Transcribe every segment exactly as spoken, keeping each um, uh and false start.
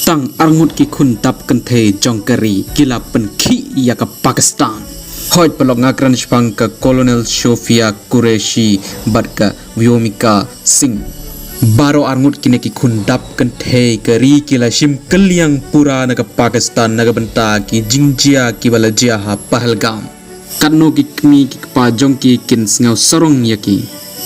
Tang arngut ki khun dap kynthei jong ka ri ki la pynkhih ïa ka Pakistan. Hoi paralok, nga kren shaphang ka Colonel Sofia Qureshi bad ka Vyomika Singh. Baroh arngut kine ki khun dap kynthei ka ri ki la shim kylliang pura na ka Pakistan na ka bynta ki jingjia kiba la jia ha Pahalgam. Katno ki kmie ki kpa jong ki kin sngew sarong ïa ki.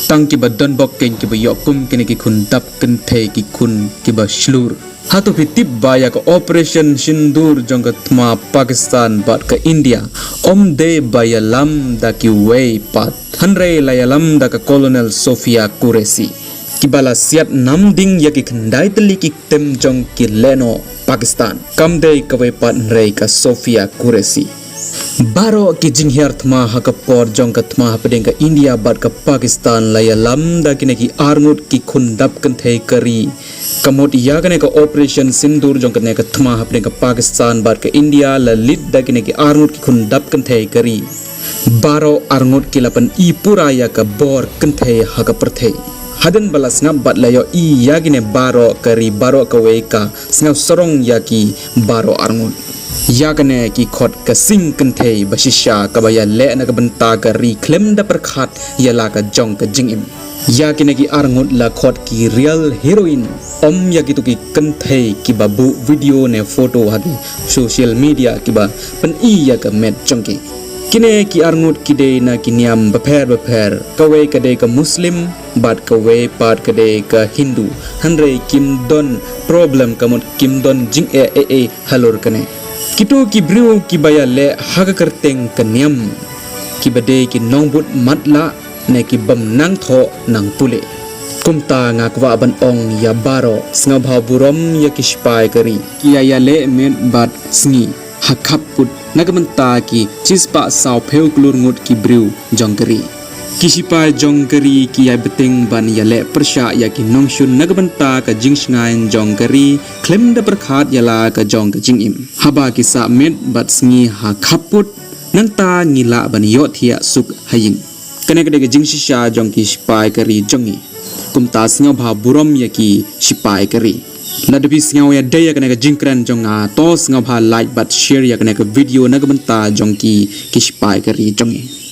Tang kiba donbok keiñ kiba ïoh kum kine ki khun dap kynthei, ki khun kiba shlur. Hato phi tip ba ïa ka Operation Sindoor jong ka thma Pakistan bad ka India ym dei ba ïalam da kiwei pat, hynrei la ïalam da ka Colonel Sofia Qureshi, kiba la siat namding ïa ki khyndai tylli ki ktem jong ki lehnoh Pakistan. Kam dei kawei pat hynrei ka Sofia Qureshi. Baroh ki jinghiar thma ha ka por jong ka thma hapdeng ka India bad ka Pakistan la ïalam da kine ki arngut ki khun dap kynthei ka ri. Ka mut ïa kane ka Operation Sindoor jong kane ka thma hapdeng ka Pakistan bad ka India la leit da kine ki arngut ki khun dap kynthei ka ri. Baroh arngut ki la pyni pura ïa ka bor kynthei ha ka pyrthei. Hadien ba la sngap bad la ïohi ïa kine baroh ka ri baroh kawei ka sngew sarong ïa ki baroh arngut. Ïa kane ki khot ka sing kynthei ba shisha kaba ïaleh na ka bynta ka ri khlem da pyrkhat ïa la ka jong ka jingim. Ïa kine ki arngut la khot ki real heroine, ym ïa kito ki kynthei kiba buh video ne photo ha ki social media kiba pyni ïa ka met jong ki. Kine ki arngut ki dei na ki niam bapher bapher, kawei ka dei ka Muslim bad kawei pat ka dei ka Hindu. Hynrei kim don problem, ka mut kim don jingeh ei ei halor kane. Kito ki briew kiba ïaleh ha ka kyrteng ka niam, kiba dei ki nongbud matlah ne ki bym nang thoh nang pule. Kumta nga kwah ban ong ïa baroh, sngewbha burom ïa ki sipai ka ri, ki ïa ïaleh miet bad sngi ha khappud na ka bynta ki shispah sawphew klur ngut ki briew jong ka ri. Ki sipai jong ka ri ki ïai bteng ban ïaleh pyrshah ïa ki nongshun na ka bynta ka jingshngaiñ jong ka ri khlem da pyrkhat ïa la ka jong ka jingim. Haba ki sah miet bad sngi ha khappud, nangta ngi lah ban ïohthiah suk ha ïing. Kane ka dei ka jingshisha jong ki sipai ka ri jong ngi. Kumta sngewbha burom ïa ki sipai ka ri. Lada phi sngew ïadei ïa kane ka jingkren jong nga, to sngewbha like bad share ïa kane ka video na ka bynta jong ki, ki sipai ka ri jong ngi.